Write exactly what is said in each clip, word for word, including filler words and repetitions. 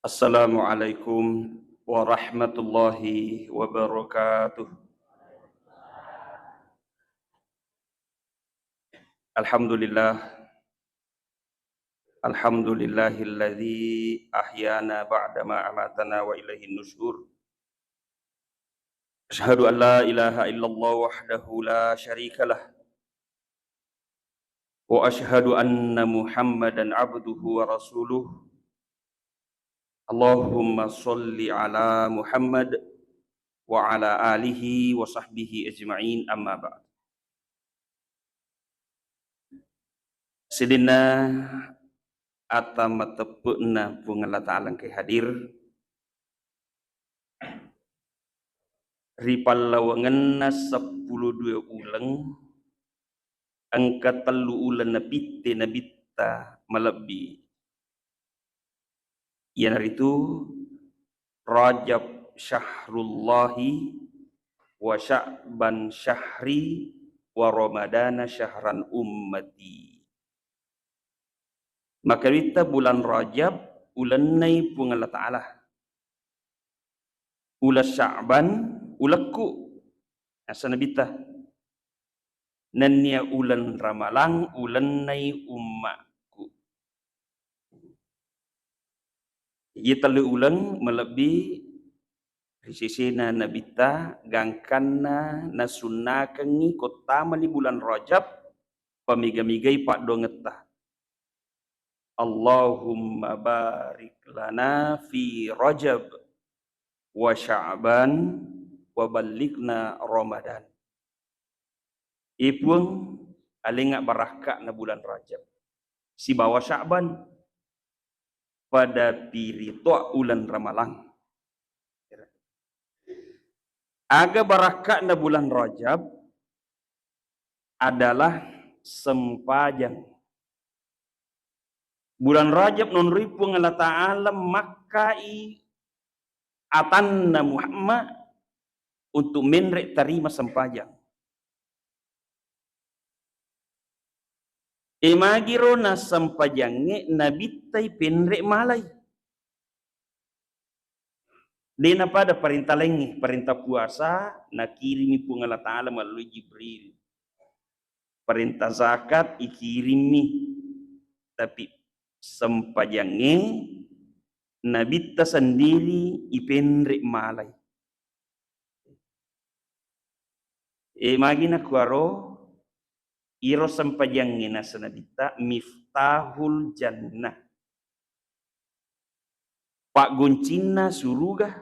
Assalamualaikum warahmatullahi wabarakatuh. Alhamdulillah. Alhamdulillahilladzi ahyana ba'dama amatana wa ilaihin nusyur. Asyhadu an la ilaha illallah wahdahu la syarikalah. Wa asyhadu anna Muhammadan abduhu wa rasuluh. Allahumma sholli ala Muhammad wa ala alihi wa sahbihi ajma'in, amma ba'd. Sininna ata mateppe'na Puang Allah Ta'ala engkae hadir, ripallawangenna seppulo dua uleng, engka tellu uleng napitte nabitta malebbi. Iyanaritu Rajab syahrullahi, wa Sya'ban syahri, wa Ramadana syahran ummati. Maka witta bulan Rajab ulennai Puang Allah Ta'ala. Uleng Sya'ban, ulekku, asa nabitta. Nennia uleng Ramalang, ulennai ummakku. Iye tellu uleng malebbi ri sesena nabitta, gangkanna nasunnakengngi ko tamani bulan Rajab, pamega-megai paddoangetta. Allahumma barik lana fi Rajab wa Sya'ban wa ballighna Ramadan. E Puang, alengnga barakka'na bulan Rajab sibawa Sya'ban, pada piri toa uleng Ramalang. Aga barakka'na bulan Rajab adalah sempajang. Bulan Rajab nonroi Puang Allah Ta'ala makkai atanna Muhammad untuk menre tarima sempajang. E magiro nassempajangnge nabittai penre malai. De napada parenta laingnge, parenta puasa nakirimi Puang Allah Ta'ala melalui Jibril. Parenta zakat ikirimmi. Tapi sempajangnge nabitta sendiri ipenre malai. E, magi nakuaro, iro sempajangnge nasa nabitta miftahul jannah. Paggoncinna suruga.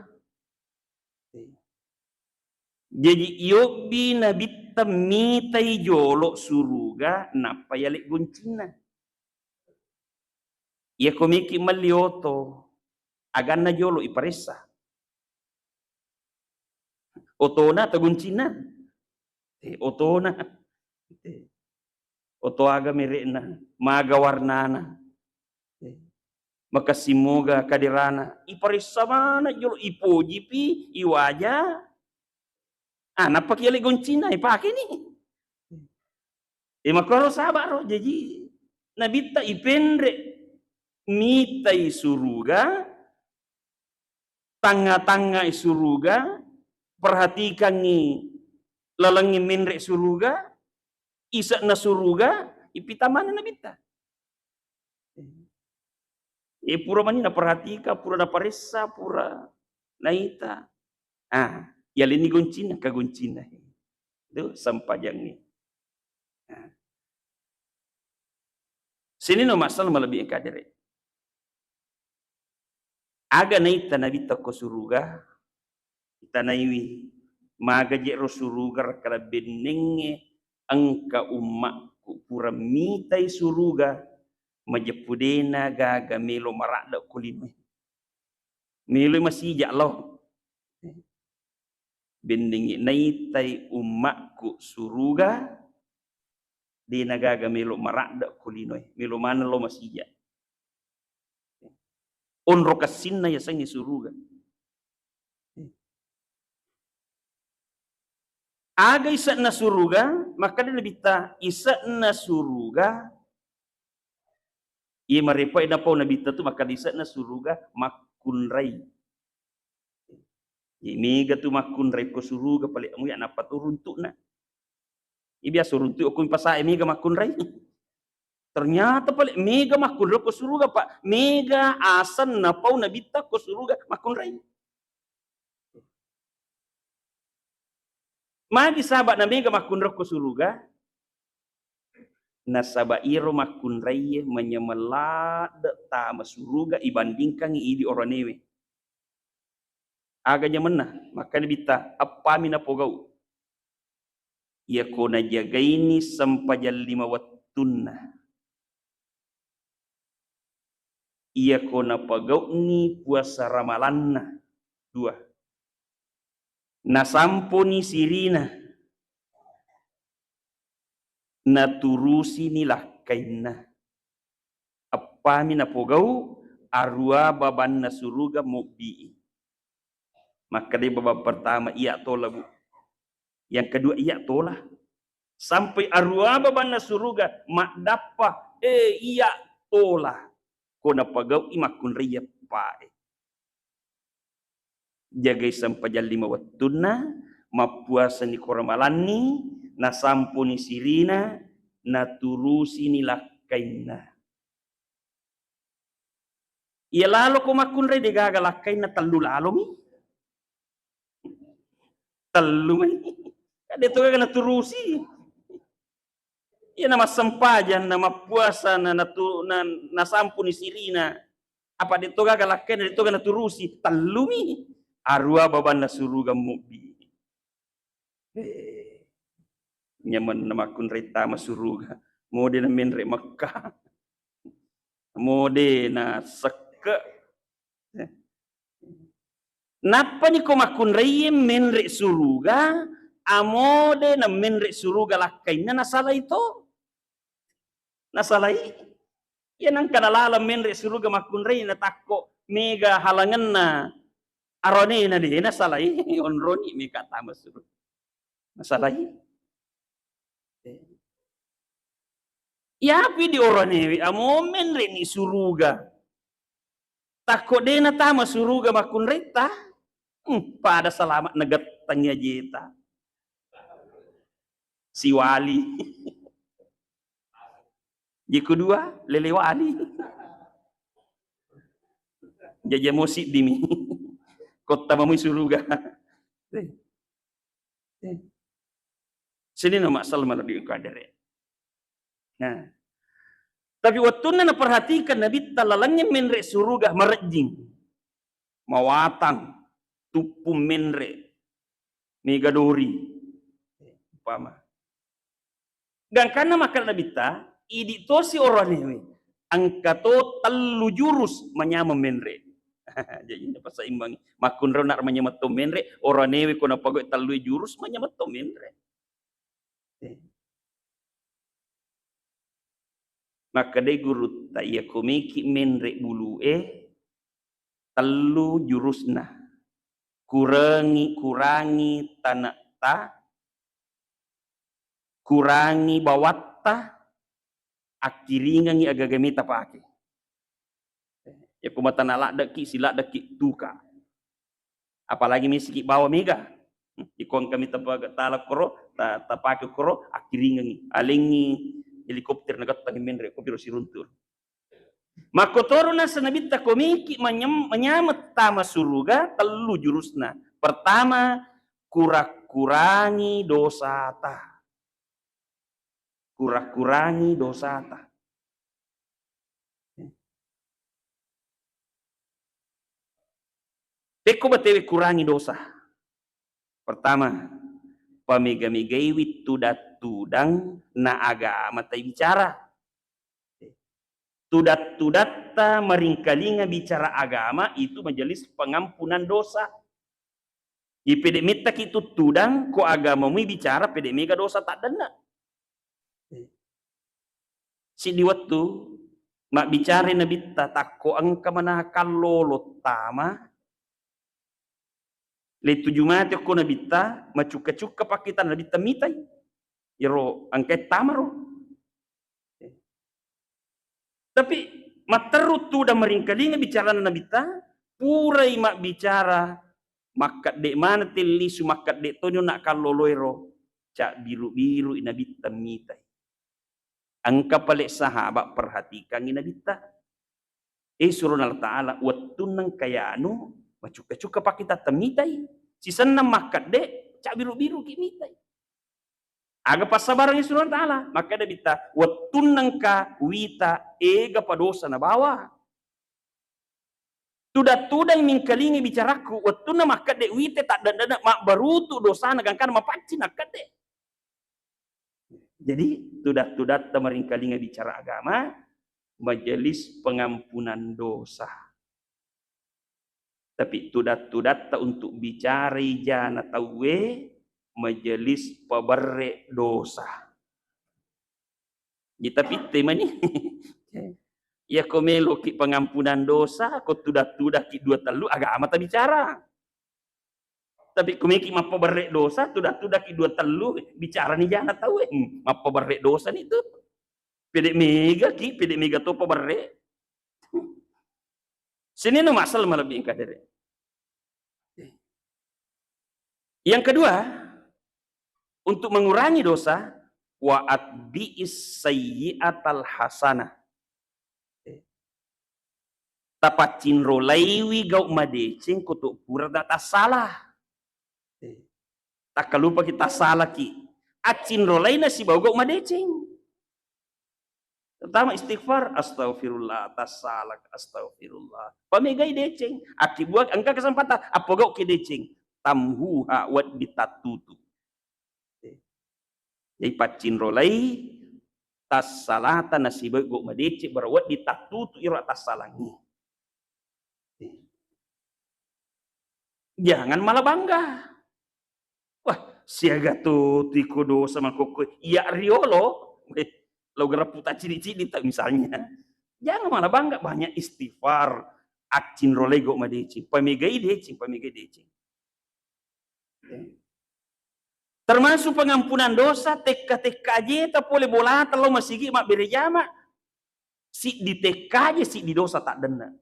Jaji, iyobbi nabitta mitai jolo suruga, nappa yale goncinna. Iyako meki melli oto, aganna jolo iparessa. Otona atau goncinna? Eh, otona. Eh, oto aga mere'na, maga warnana. Eh, makessing moga kaderana. Iparessa mana jolo, ipojipi, iwaja. Ah, nappaki yale goncinna, ipakeni. Eh, makkoro saba ro. Jaji, nabitta ipenre mitai suruga, tangnga-tangngai suruga, perhatikangngi lalengnge menre suruga, ise'na suruga, ipitamana nabitta. Eh, pura mani naperhatika, pura naparessa, pura naita. Ah, yaleni goncinna, kagoncinna. Itu sempajangnge. Nah. Sininna masalah malebbi kadere. Aga naita nabitta ko suruga, itanaiwi, maga je ro suruga, rekkana bennengnge engka ummakku pura mitai suruga, majeppu dena gaga melo maradde ko linoe. Melo masija lao. Bennengngi naitai ummakku suruga, dena gaga melo maradde ko linoe, melo maneng lao masija. Onro kessinna yasengnge suruga. Aga ise'na suruga? Makkeda nabitta, ise'na suruga, iye marepa e napau nabitta tu, makkeda ise'na suruga mak-, makkunrai. Jadi mega tu makkunrai ko suruga pale' muya nappa tu runtu'na. Iya biasa runtu' okko mi pasae mega makkunrai. Ternyata pale' mega makkunrai ko suruga, Pak. Mega asenna pau nabitta ko suruga makkunrai. Magi saba' na mega makkunrai ko suruga? Nasaba' iyaro makkunraiye manyameng ladde' tama suruga ibandingkangngi idi' oroanewe. Aga nyamenna? Makkeda nabitta, eppami napogau'. Iyako najagaini sempajang lima wettunna. Iyako napogau'ni puasa ramalanna, dua. Nasamponi sirina, naturusini lakkainna. Eppami napogau', arua babanna suruga mobbi'i. Makkedai babang pertama, "Iya' tola, Bu." Yang kedua, "Iya' tola." Sampai arua babanna suruga maddappa, "Eh, iya' tola." Ko napogau'i makkunrai eppae. Jagai sempajang lima wettunna, mappuasani ko ramalanni, nasampuni sirina, naturusini lakkainna. Iya lalo ko makkunrai degaga lakkainna, tellu lalomi. Tellu mani. Kan de' to gaga naturusi. Iya, na massempajang, na mappuasa, na, natu-, na, nasampuni sirina. Apa de' to gaga lakkainna, de' to gaga naturusi. Tellumi. Arua babanna suruga mobbi. Eh, nyamenna makkunrai tama suruga. Mode na menre' Mekka. Mode na sekke'. Eh. Nappani ko makkunraie menre' suruga, amode na menre' suruga lakkainna nasalai to. Nasalai. Iya nangka nalaleng menre' suruga makkunrai natakko mega halangenna aronena de' nasalai, onroni mega tama suruga. Nasalai. Eh. Iyapi di oroanewe amo menre'ni suruga. Takko de' natama suruga makkunraitta, hmm, pada salama' nagettangngi ajeta. Siwali. Jiku dua, lele wali. Jaja mo siddimi. Kotta mamui suruga. Eh. Eh. Sininna masalah malah di kadere. Nah. Tapi wettunna naperhatikan Nabitta lalengnge menre' suruga marejjing. Mawatang, tuppung menre', mega dori. Umpama. Gangkanna makkeda Nabitta, idi' tosi oroanewe, engka to tellu jurus manyameng menre'. Jadi, napasaimbangi. Makkunrai na manyameng to menre', oroanewe ko napogau' tellu jurus manyameng to menre'. Eh. Makkedai gurutta, iya ko meki menre' bulu'e, tellu jurusna. Kurangi, kurangi tane'ta, kurangi bawatta, akkiringengngi agaga meta pake. Yakko matana laddeki, siladdeki tuka. Apalagi mesiki bawa mega. Iko engkami tapa-, tala koro, ta-, tapake koro, akkiringengngi. Alengngi helikopter nagattangi menre' ko piro siruntu. Makkotoro nasa Nabitta ko meki manyam-, manyameng tama suruga, tellu jurusna. Pertama, kura-kurangi dosata. Kura-kurangi dosata. Pekko batewe kurangi dosa. Pertama, pamega-megaiwi tudang-tudang na agama taibicara. Tudang-tudatta maringkalinga bicara agama itu majelis pengampunan dosa. Ipede' mettaki tuttudang ko agamamui bicara pede' mega dosa taddenna. Siddi wettu mabbicarai Nabitta, takko engka manakang lolo tama, le tuju mate okko Nabitta, macukka-cukka pakkita Nabitta mitai. Iyaro engkae tamaro. Tapi matteru tudang maringkalinga bicarana Nabitta, purai mabbicara, makkedde maneng tellisu, makkedde toni onna kalloloero, cabbiru-birui Nabitta mitai. Engka pale sahabat perhatikangngi Nabitta. Eh, surona Allah Ta'ala, wettunna engka yanu, macukka-cukka pakkitatta mitai. Sisenna makkedde, cabbiru-biruki mitai. Aga passabarengngi surona Allah Ta'ala? Makkeda Nabitta, wettunna engka wita, ega pa dosa nabawa. Tudang-tudang mingkalingi bicarakku, wettunna makkedde wite taddenna mabbarutu dosana gangkana mapaccing nakkedde. Jadi, tudah-tudatta maringkalinga bicara agama, majelis pengampunan dosa. Tapi tudah-tudatta untuk bicara ijana tauwe, majelis paberre dosa. Jadi, tapi te mani. Iya ko meloki pengampunan dosa, ko tudah-tudahki dua tellu, agama ta bicara. Tapi kumeki mappaberre dosa, tudah-tudahki dua tellu, bicarani jana tauwe. Hmm, mappaberre dosa ni tu. Pede mega ki, pede mega to paberre. Seneno masalah malebbi engka dere. Yang kedua, untuk mengurangi dosa, wa atbi'is sayyi'atal hasanah. Tapaccinrolaiwi gau madeceng ko to pura na tassala. Takkalupaki tassalaki. Accinrolaina sibawa gau madeceng. Pertama istighfar, "Astaghfirullah, tassalak, astaghfirullah." Pamegai deceng. Akkibuak engka kesempatan, appogauki deceng. Tamhuha, wedding tattutu. Jadi paccinrolai tassalata nasibawa gau madeceng, bara wedding tattutu iro tassalangngi. Jangan malah bangga. Wah, siaga tu tiko dosa mangkokko. Iya riolo. Weh, lo gereppu taccidi-cidi tak misalnya. Jangan malah bangga, banyak istighfar. Accinrolai gau madeceng. Pamegai deceng, pamegai deceng. Termasuk pengampunan dosa, tekka-tekka ajeta pole bolata lao masigi mabbere jama. Siddi tekka aje, siddi dosa taddenna.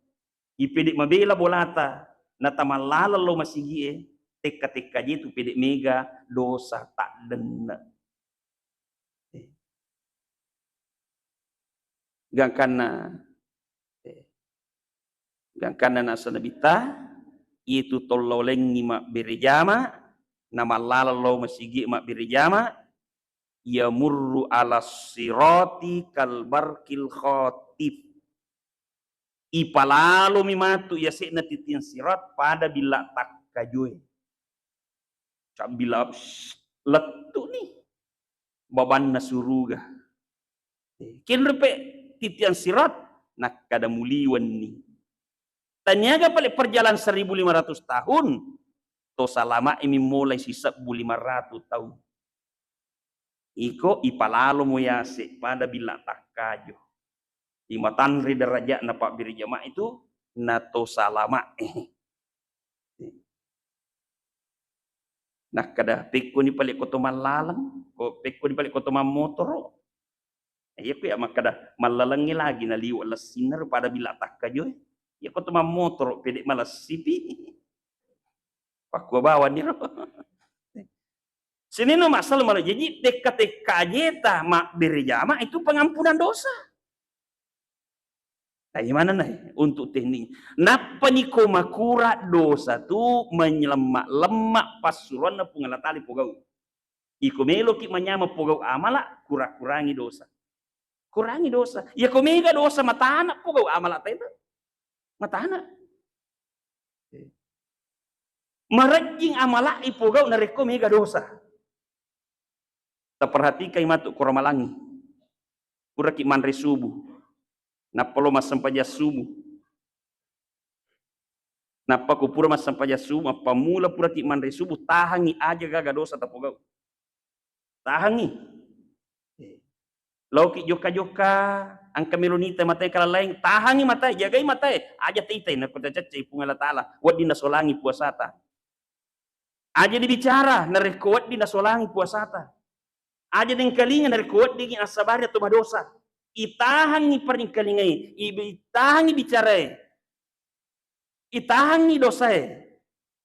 Ipede mabela bolata, natamallaleng lao masigie, tekka-tekka aje tu pede mega dosa taddenna. Gangkanna, eh, gangkanna nasa Nabitta, itu tollaolengngi mabbere jama, namallaleng lao masigi mabbere jama, yamurru ala sirati kal barqil khatif. Ipalalomi matu yase'na titiang sirat pada billa takkajoe. Cabbila, lettu'ni babanna suruga. Kenrepe titiang sirat, nakkada muliwenni. Taniaga pale perjalanan seribu lima ratus tahun, to salama' imi mulai sisebbu lima ratus tahun. Iko ipalalomo yase' pada billa takkajo. Imatanre derajatna pabbere jama' itu, na to salama'e. Nakkada, "Pekkoni pale ko to mallaleng, ko pekkoni pale ko to mammotoro." Iya ku ya makkada, "Mallalengnge lagi naliwe' lessinna ro pada billa takkajoe." Iya ko to mammotoro, pede' malessipi. Pakkua bawani ro. Sininna masalah malah. Jadi tekka-tekka ajeta mabbere jama' itu pengampunan dosa. Nah, gimana nah untuk teknik? Nappani ko makura dosa tu menyelemma-lemma passuroanna Puang Allah Taala pogau. Iko meloki manyameng pogau amala, kura-kurangi dosa. Kurangi dosa. Iya ko mega dosa matana pogau amala ta itu. Matana. Marejjing amala'i pogau narekko mega dosa. Taperhatikai matu ko ramalangngi. Puraki manre subuh. Nappa lo massempajang subuh. Nappa ko pura massempajang subuh, mappammula puraki manre subuh, tahangngi aja gaga dosa tapogau. Tahangngi. Laoki jokka-jokka, engka melo nita matae kalallaing, tahangngi matae, jagai matae, aja taitai, nakko tacaccai Puang Allah Taala, wedding nasolangi puasata. Aja dibicara, narekko wedding nasolangi puasata. Aja dengkalinga, narekko weddingngi nassabari atau madosa. Itahangngi paringkalingai, ibi-, itahangngi bicarae. itahangngi dosae,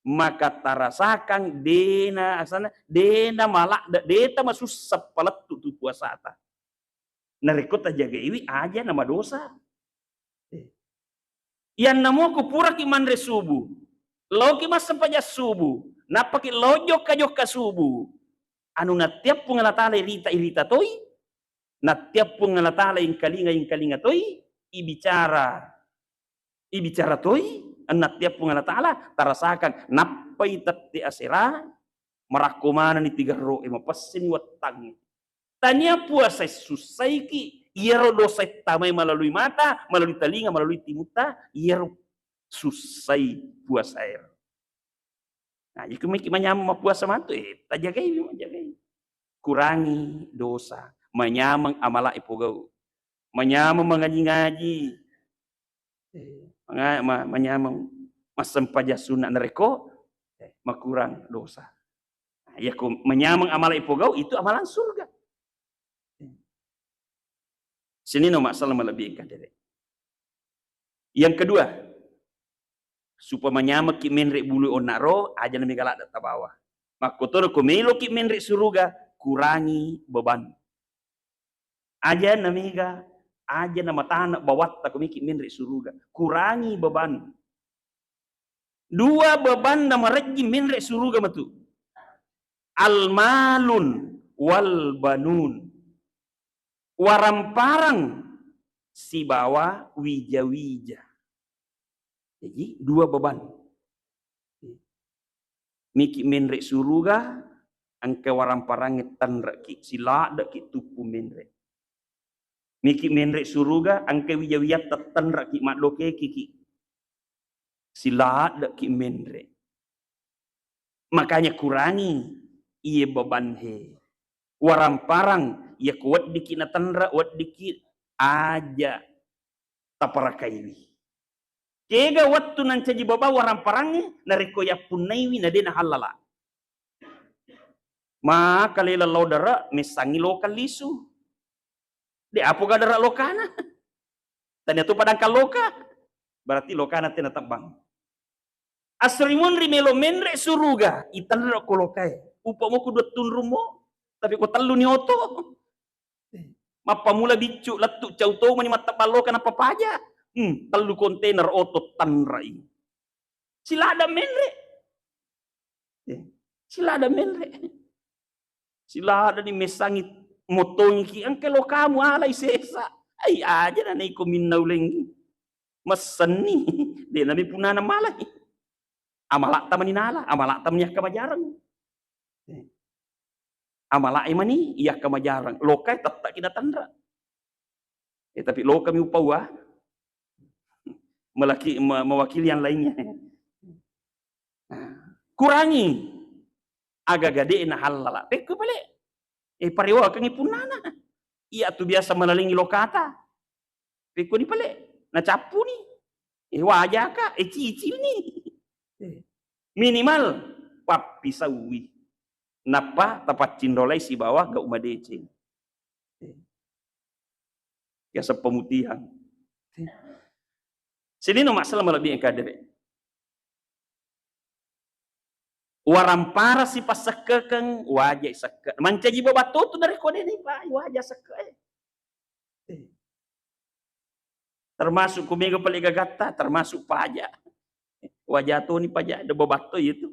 maka tarasakang dena asana, dena malak, deta masussa palettu tu puasata. Narekko tajagaiwi aja namadosa. Eh. Iyanna muku puraki manre subuh, laoki massempajang subuh, nappaki lao jokka-jokka subuh. Anu nattiappung Allah Ta'ala irita-irita toi, nattiappung Allah Ta'ala ingkalinga-ingkalinga toi, ibicara ibicara toi, ennattiappung Allah Ta'ala, tarasakang, nappai tette asera, marakko manenni tigerro'e, mapesseni wettangnge. Tania puasa sussaiki, iyaro dosa tamai melalui mata, melalui talinga, melalui timutta, iyaro sussai puasaero. Nah, iko miki manyameng mappuasa mantu, eh, tajagai, memang jagai. Kurangi dosa, manyameng amala ipogau, manyameng mangaji-ngaji, eh, manga-, ma-, manyameng massempajang sunna narekko, eh, makurang dosa. Nah, iyako manyameng amala ipogau, itu amalan surga. Sininna masalah malebbi engka dere. Yang kedua, supaya manyamekki menre bulu onna ro, aja na mega ladde tabawa. Makkotoro ko meloki menre suruga, kurangi beban. Aja na mega, aja na matana bawatta ko meki menre suruga, kurangi beban. Dua bebanna marejjing menre suruga matu. Almalun wal banun. Waramparang sibawa wija-wija. Jadi, dua beban. Miki menre suruga, engka waramparangnge tenreki, siladdeki tuppu menre. Miki menre suruga, engka wija-wijatta tenreki, maddokekiki. Siladdeki menre. Makanya kurangi iye beban he. Waramparang, iya ko weddiki natenre, weddiki aja taparakaiwi. Kega wettu nancaji beban waramparangnge, narekko yappunnaiwi na de nahallala. Maka lela lao dere, messangi lokang lisu. De apoga dere lokana. Tania tu padangkang loka. Berarti lokana tena tebbang. Asri munri melo menre suruga, itenre ko lokae. Upa mo ku dua tunrummo, tapi ko tellu ni oto. Mappamula biccu, lettu cau to mani mattebbang loka nappa paja. Hmm, tellu kontainer oto tanrai. Silada menre. Eh, silada menre. Siladani messangi motongiki engka lokamu alai sesa. Ai aja na naiko minnau lengi. Messenni. De nami punana malai. Amala tamani nala, amala tamani akka majareng. Eh. Amala mani iya akka majareng. Lokai tetta ki natanra. Eh, tapi lokami upaua. Melaki-, me-, mewakili yang lainnya. Nah, kurangi aga-aga de nahallala. Pekko pale. Eh, parewakengi punnana. Iya tu biasa malalingi lokata. Pekko ni pale. Nacappuni. Eh, wajaka. Eh, cicilni. Eh, minimal pappisaui. Nappa tapaccinrolai sibawa gau madeceng. Eh. Biasa pemutihan. Sininna masalah malebbi engka dere. Warampara sipassekkekeng, wajai sekke. Mancaji babatto tu narekko de ni pa-, waja sekke e. Termasuk ku mega pale gagatta, termasuk paja. Waja to ni paja, ada babatto itu.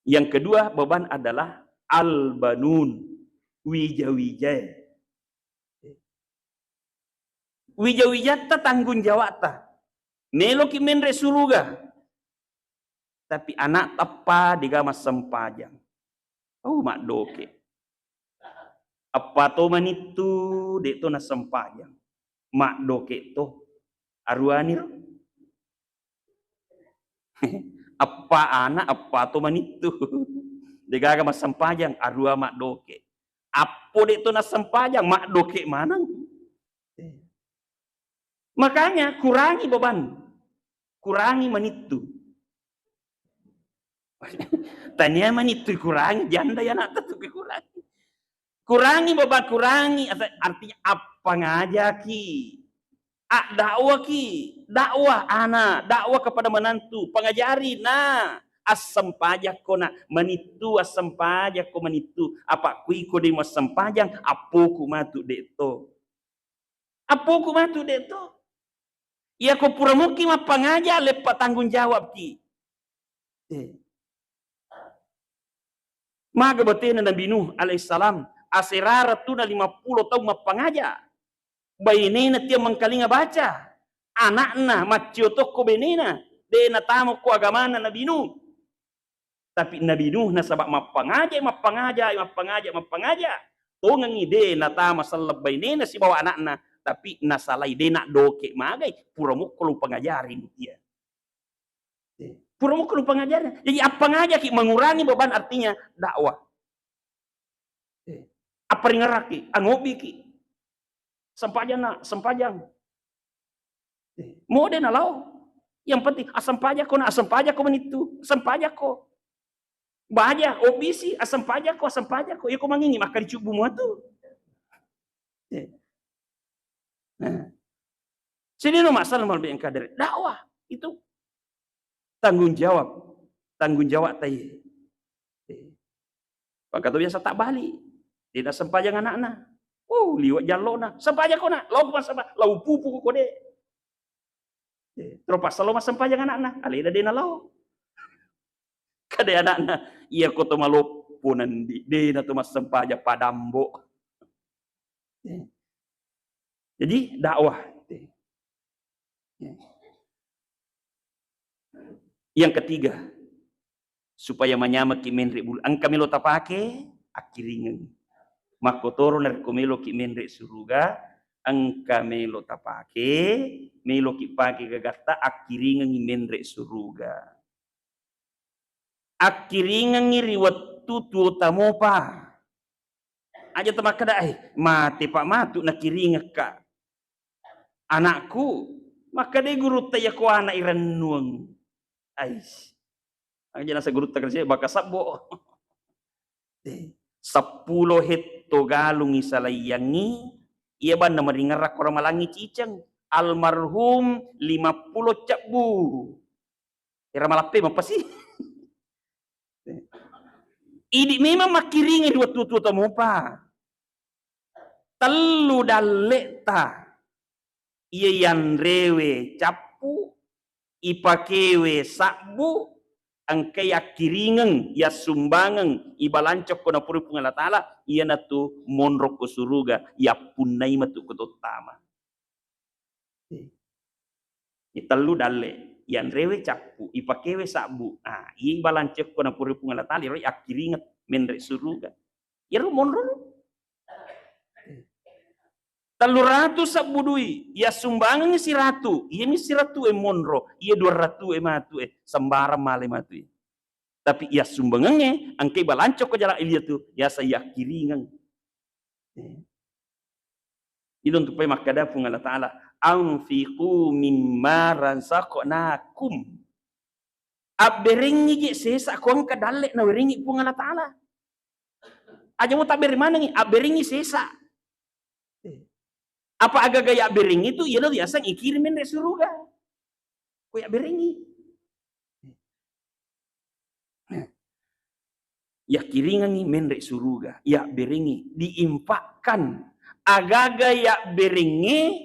Yang kedua, beban adalah al-banun, wija-wijae. Wija-wijatta tanggung jawabta. Meloki menre suruga. Tapi anak tappa dega massempajang. Oh, maddoke. Eppa to manittu, de to nassempajang. Maddoke to. Aruaniro. Eppa anak, eppa to manittu. Degaga massempajang, arua maddoke. Appo de to nassempajang, maddoke maneng. Makanya kurangi beban, kurangi manittu. Tania manittu kurangi, janda ya anak tu kurangi. Kurangi beban, kurangi, artinya apa ngajaki? Addakwaki, dakwah ana, dakwah kepada menantu, pangajari na, assempajakko na, manittu, assempajakko manittu, apa kuiko de massempajang, appoku matu de to. Appoku matu de to. Iyako pura mukki mappangaja, leppa tanggung jawabki. Eh. Maga batena Nabi Nuh alaihissalam, aserara tuna lima puluh taung mappangaja. Bainena tia mengkalinga baca. Anakna maccio tokko benena, de natama ko agamana Nabi Nuh. Tapi Nabi Nuh nasaba mappangaja, mappangaja, mappangaja, mappangaja. Tongengi de natama selleng bainena sibawa anakna, tapi nasalai de naddoke magai, pura mukko lo pangajari mutia. Eh, pura mukko lo pangajari. Jadi appangajaki mengurangi beban, artinya dakwah. Eh, apparingeraki, angobiki. Sempajang na, sempajang. Eh, mode na lao. Yang penting assempajakko na, assempajakko menittu, assempajakko. Baja, obisi, assempajakko, assempajakko. Iko mangingi makkari cubbu muatu. Eh. Nah. Sini no masalah malbe engka dari dakwah itu tanggung jawab, tanggung jawab tai. Eh. Maka tu biasa tak balik. Tidak sempajang anakna. Oh, liwat jallona. Sempajang kona. Lau pas apa? Lau pupu kode. Eh, terus pas lo massempajang anakna. Alena dena lau. Kade anakna. Iya ko to maloppo nandi. Dena to massempajang padambo. Eh. Jadi dakwah. Eh. Yang ketiga, supaya manyamekki menre bulu. Engka melo tapake, akkiringeng. Makkotoro narekko meloki menre suruga, engka melo tapake, meloki pake gagatta, akkiringengi menre suruga. Akkiringengi ri wettu tuo tamopa. Aja tamakkeda, "Eh, mate pa matu nakiringekka anakku." Makkeda gurutta, "Iya ko anak irennueng." Ais. Aja nasa gurutta kerja baka sabbo. Eh, seppulo hetto galung isalaiyangi, iya banna maringerra ko ramalangi ciceng. Almarhum lima puluh cebbu. Era malappe mapasi. Idi memang makkiringi dua tuo-tuo tamopa. Tellu dalle'ta. Iya yanrewe cappu, ipakewe sabbu, engkai akkiringeng, yassumbangeng, ibalancokko napuri Puang Allah Ta'ala, iyanatu monrokko suruga, yappunnai matu ko tottama. Itellu dalle, yanrewe cappu, ipakewe sabbu. Ah, iya ibalancokko napuri Puang Allah Ta'ala, iyaro akkiringeng menre suruga. Iyaro monro. Tellu ratu sabbu dui, iya sumbangengngi siratu, iyami siratu e monro, iya dua ratu e matu e, sembarang male matu e. Tapi iya sumbangengnge, engkai balancokko jala iya tu, yasa yakkiringeng. Eh. Idong tupai makkada Puang Allah Ta'ala, "Anfiqu mimma razaqnakum." Abberengngi je sesa ko engka dalle nawerengngi Puang Allah Ta'ala. Aja mo tabbereng manengngi, abberengngi sesa. Apa agaga yabberengngi tu, iyalo yaseng ikiring menre suruga. Ko yabberengngi. Yakkiringengngi menre suruga, yabberengngi, diinfakkan. Agaga yabberengnge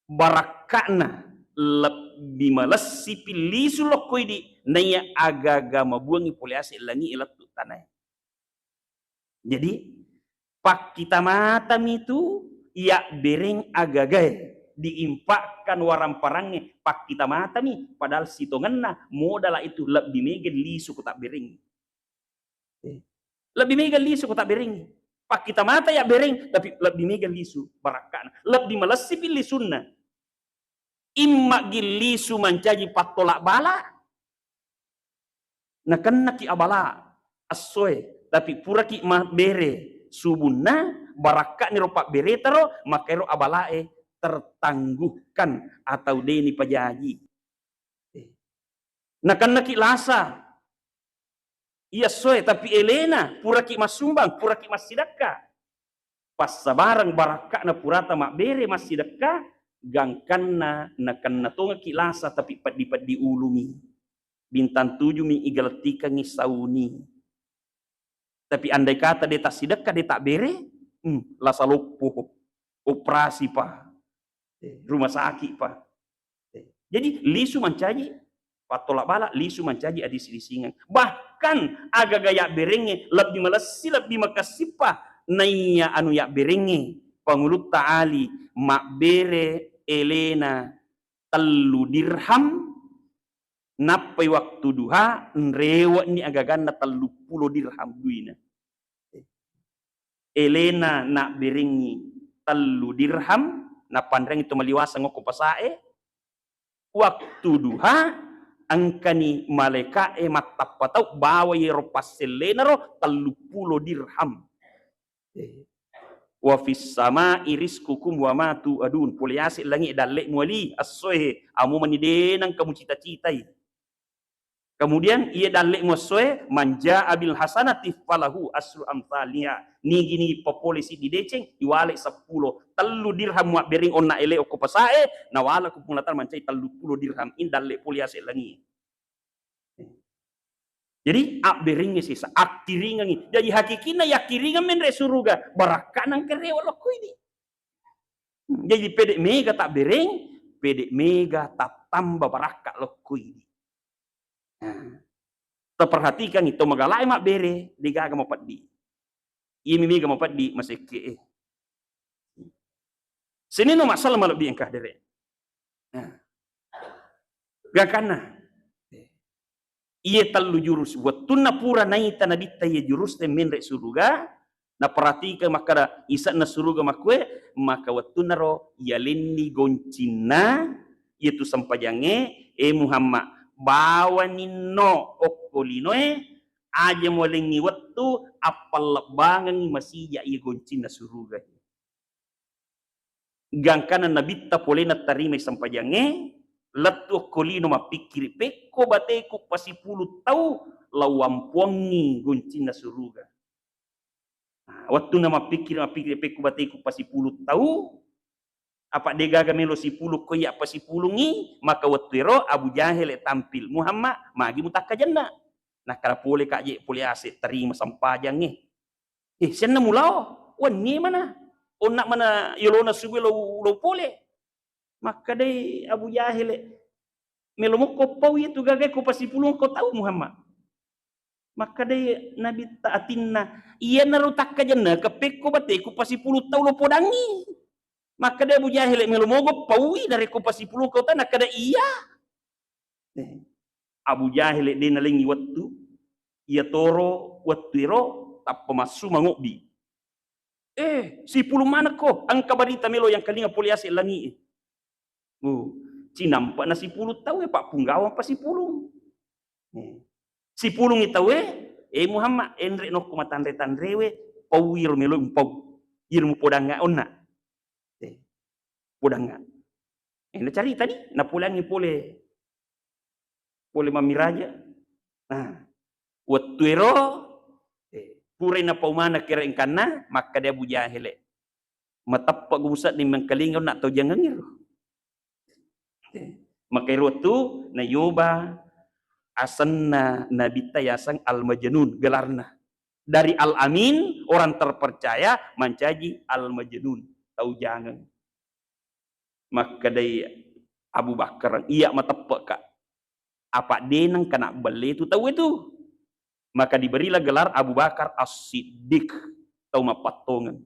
barakka'na lebbi malessi pillisu lokko idi, naiya agaga mabuangngi pole ase langi e lettu tanae. Jadi, pakkita matami tu yabbereng agagae, diinfakkan waramparangnge, pakkita matami, padahal sitongenna modala itu lebbi mega lisu ko tabberengngi. Eh, lebbi mega lisu ko tabberengngi. Pakkita mata yabbereng, tapi lebbi mega lisu barakka'na, lebbi malessipi lisunna. Imma gi lisu mancaji pattola bala, nakennaki abala essoe, tapi puraki mabbere subunna, barakka'ni ro pabbereta ro, maka ero abalae tertangguhkan atau deni pajaji. Eh. Nakennaki lasa, iya essoe, tapi elena puraki massumbang, puraki massidekka. Passabareng barakka'na purata mabbere massidekka, gangkanna nakenna tongekki lasa, tapi peddi-peddi ulumi. Bintang tujuh mi igalettikengngi sauni. Tapi andai kata de tassidekka, de tabbere, hmm, lasa loppo, operasi pa, eh, rumah sakit pa. Eh, jadi lisu mancaji pattola bala, lisu mancaji adisi-disingeng. Bahkan agaga yabberengnge lebbi malessi, lebbi makessippa naiya anu yabberengnge. Pangulutta Ali mabbere elena tellu dirham, nappai waktu duha nrewe'ni agaganna telluppulo dirham duina. Elena nabberengngi tellu dirham, napanreangngi to maliwaseng okko pasae. Waktu duha engkani malaeka'e mattappa tau bawa yero passellenaro telluppulo dirham. Wa fis sama'i rizqukum wa ma tu'adun. Pole yaseng langi dalle muali essoe, amo mani de nengka mucita-citai. Kemudian iye dalle muessoe, man jaa bil hasanati falahu asru amthaliha. Nigi-nigi papole siddi deceng, iwale seppulo. Tellu dirham muabbereng onna ele okko pasae, nawala ku Puang Allah Taala mancai telluppulo dirham. In dalle pole yaseng langi. Jadi abberengnge sesa, akkiringengngi. Jadi hakikinna yakkiringeng menre suruga, barakka nangkerewa lokko idi. Jadi pede mega tabbereng, pede mega tattamba barakka lokko idi. Nah, taperhatikangngi to magalae mabbere, degaga mapeddi. Iyami mega mapeddi masekke e. Senino masalah malebbi engka dere. Nah. Gangkanna. Iye tellu jurus, wettunna pura naita nabitta iye jurus te menre suruga, naperhatikang makkada ise'na suruga makkue, maka wettunnaro yalenni goncinna, iyetu sempajangnge, e Muhammad, bawaninno okko linoe, aja mualengngi wettu appallebbangengngi masija iye goncinna suruga. Gangkana nabitta polena tarimai sempajangnge, lettu okko lino mappikkiri, pekko bateku pasipulung tau, lawampuangngi goncinna suruga. Nah, wettunna mappikkiri, mappikkiri, pekko bateku pasipulung tau, apa degaga melo sipulung ko iya pasipulungngi, maka wettu ero Abu Jahele tampil, Muhammad, magi mutakkajenna? Nakkada pole ka je pole ase tarima sempajangnge. Eh, sianna mulao, wenni mana? Onna mana yolona subu lo, lo pole. Makkedai Abu Jahele, melo mokko pau iya tu gaga ko pasipulung ko tau Muhammad. Makkedai Nabitta atinna, iyanaro takkajenna kepekko bateku pasipulung tau lo podangngi. Makkedai Abu Jahele, melo mogo paui narekko pasipulung ko tau, nakkeda iya. Eh, Abu Jahele de nalengngi wettu, iya toro wettu ero tappa massu mangobbi. Eh, sipulung manekko, engka barita melo yang kalinga pole ase langi e. Uh, cinampa na sipulung tau e, pappunggawang pa sipulung. Eh, sipulungi tau e, eh Muhammad, enre nokko matanre-tanrewe, pau iro melo umpau. Iro mupodangnga onna. Eh, podangnga. Eh, nacarita di, napoleangngi pole, pole mammiraja. Nah, wettu ero, eh, purai napau maneng kere engkanna, makkeda Abu Jahele, mateppe ku musedding mengkalinga onna tau jangengngero. Eh, maka ero wettu nayoba asenna Nabitta yaseng Al-Majnun, gelarna. Dari Al-Amin, orang terpercaya, mancaji Al-Majnun, tau jangeng. Makkedai Abu Bakar, iya mateppe ka. Apa de nengka nabbelle tu tau itu. Maka diberilah gelar Abu Bakar As-Siddiq, tau mappattongeng.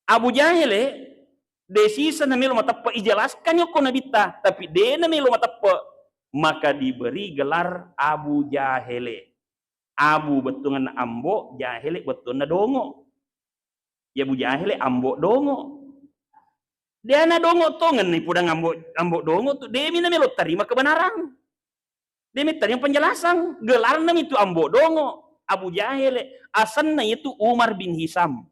Abu Jahele, de sisa namelo mateppe, ijelaskan yokko Nabitta, tapi de namelo mateppe, maka diberi gelar Abu Jahele. Abu bettuanna ambo, Jahele bettuanna dongo. Ya Abu Jahele ambo dongo. De ana dongo tongenni pudang ambo, ambo dongo tu, de mi namelo tarima kebenaran. De mi tarima penjelasan. Gelarna mi tu ambo dongo, Abu Jahele. Asenna itu Umar bin Hisam.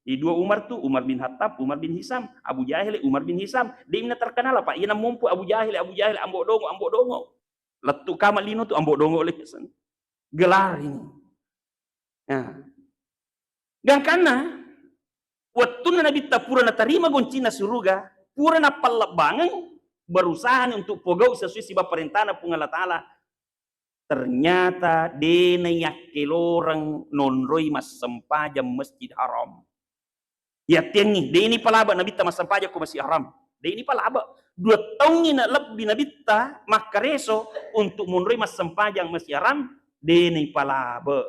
Di dua Umar tu, Umar bin Khattab, Umar bin Hisam, Abu Jahele, Abu Jahele, Umar bin Hisam. De mi na terkenal apa? Iya namompu Abu Jahele, Abu Jahele, ambo dongo, ambo dongo. Lettu kama lino tu ambo dongo le. Gelar ini. Nah. Gangkanna Wettunna Nabitta pura natarima goncinna suruga, pura nappallebbangeng, berusahani untuk pogau sesuai siba parentana Puang Allah Ta'ala. Ternyata de' naiyakkeloreng nonroi massempajang Masjid Haram. Yattengngi, de' nipalaba Nabitta massempajang ko Masjid Haram. De' nipalaba. Dua taungngi na lebbi Nabitta makkareso untuk monroi massempajang Masjid Haram, de' nipalaba.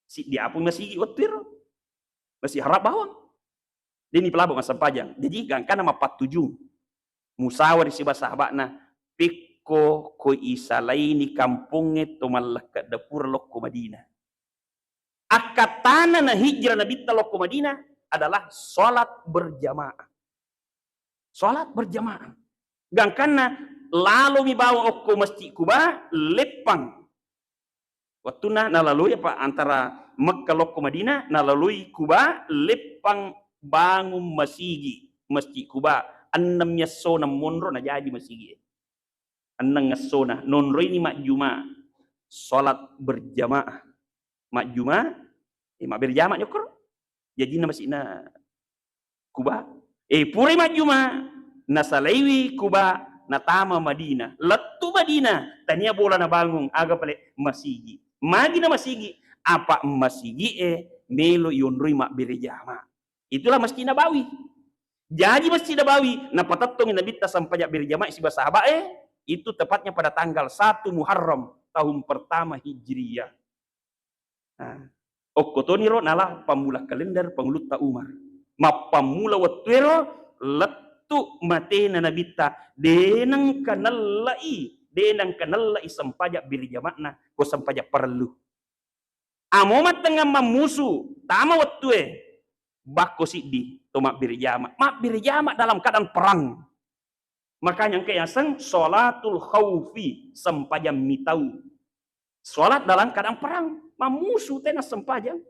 Siddi apung masigi wettu ero. Masjid Haram bawang. De' nipalaba massempajang. Jaji gangkanna mappattujung. Musawari siba sahaba'na, pekko ko isalaini kampongnge to mallekka dapura lokko Madinah. Akkattana na hijrah Nabitta lokko Madinah adalah salat berjamaah. Salat berjamaah. Gangkanna lalomi bawang okko Masjid Kuba, leppang. Wettunna nalaloi apa antara Mekka lokko Madinah, nalaloi Kuba, leppang bangun masigi, Masjid Kuba. Ennemmi essona monro najaji masigi. Enneng essona, nonroini majjuma, salat berjamaah. Majjuma, eh, mabbere jama nyokkoro. Jajinna masjidna Kuba. Eh, purai majjuma, nasalaiwi Kuba, natama Madinah. Lettu Madinah, tania bola nabangung, aga pale masigi. Magi na masigi, apa masigi e melo yonroi mabbere jama. Itulah Masjid Nabawi. Jaji Masjid Nabawi, napatettongi Nabitta sempajang berjamaah siba sahabat e, itu tepatnya pada tanggal satu Muharram tahun pertama Hijriyah. Nah, okko toniro nala pammula kalender Pangulutta Umar. Mappammula wettuero lettu matena Nabitta, denengka nellai, denengka nellai sempajang berjama'na ko sempajang parellu. Amo mattengngang mammusu, tama wettue, bakko siddi to mabbere jama. Mabbere jama dalam keadaan perang. Makanya engka yaseng sholatul khaufi, sempajang mitau. Sholat dalam keadaan perang, mammusu tena sempajang.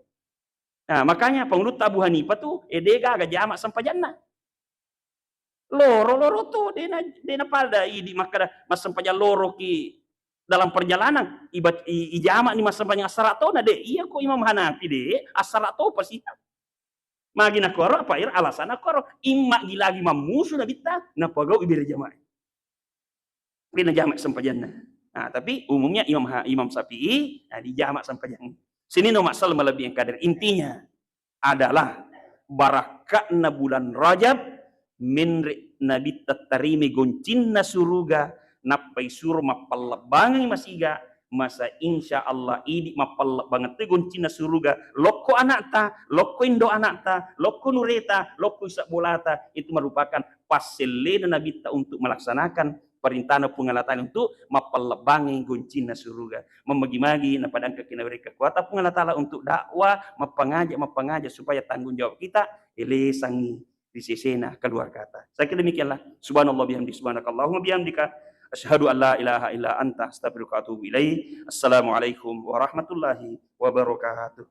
Nah, makanya Pangulutta Abu Hanifah tu, eh, de' gaga jama sempajanna. Loro-loro to, de' na, de' napada idi makkada massempajang loroki dalam perjalanan, iba-, i-, ijama ni massempajang assara tona, de'. Iya ko Imam Hanafi, de', assara topa sih. Magi nakkoro, apa iro alasanna koro, imma gi lagi mammusu Nabitta, napagau ibere jamaah. Tapi najama sempajanna. Nah, tapi umumnya Imam Ha-, Imam Syafi'i, nah, dijama sempajang. Sini no masalah malebbi yang kader. Intinya adalah barakka'na bulan Rajab, menre Nabitta tarimai goncinna suruga, nappai suro mappallebbangengi masiga, masa insya Allah idi mappallebbangeng toi goncinna suruga, lokko anakta, lokko indo anakta, lokko nureta, lokko isabbolata, itu merupakan passellena Nabitta untuk melaksanakan perintahna Puang Allah Ta'ala untuk mappallebbangengi goncinna suruga. Mammagi-magi napadangkaki nawerekka kekuatan Puang Allah Ta'ala untuk dakwah, mappangaja, mappangaja supaya tanggung jawab kita elesangi di sesena keluargata. Saya kira demikianlah. Subhanallah bihamdi, subhanakallahumma bihamdika, asyhadu an la ilaha illa anta, astaghfiruka wa atubu ilaik. Assalamualaikum warahmatullahi wabarakatuh.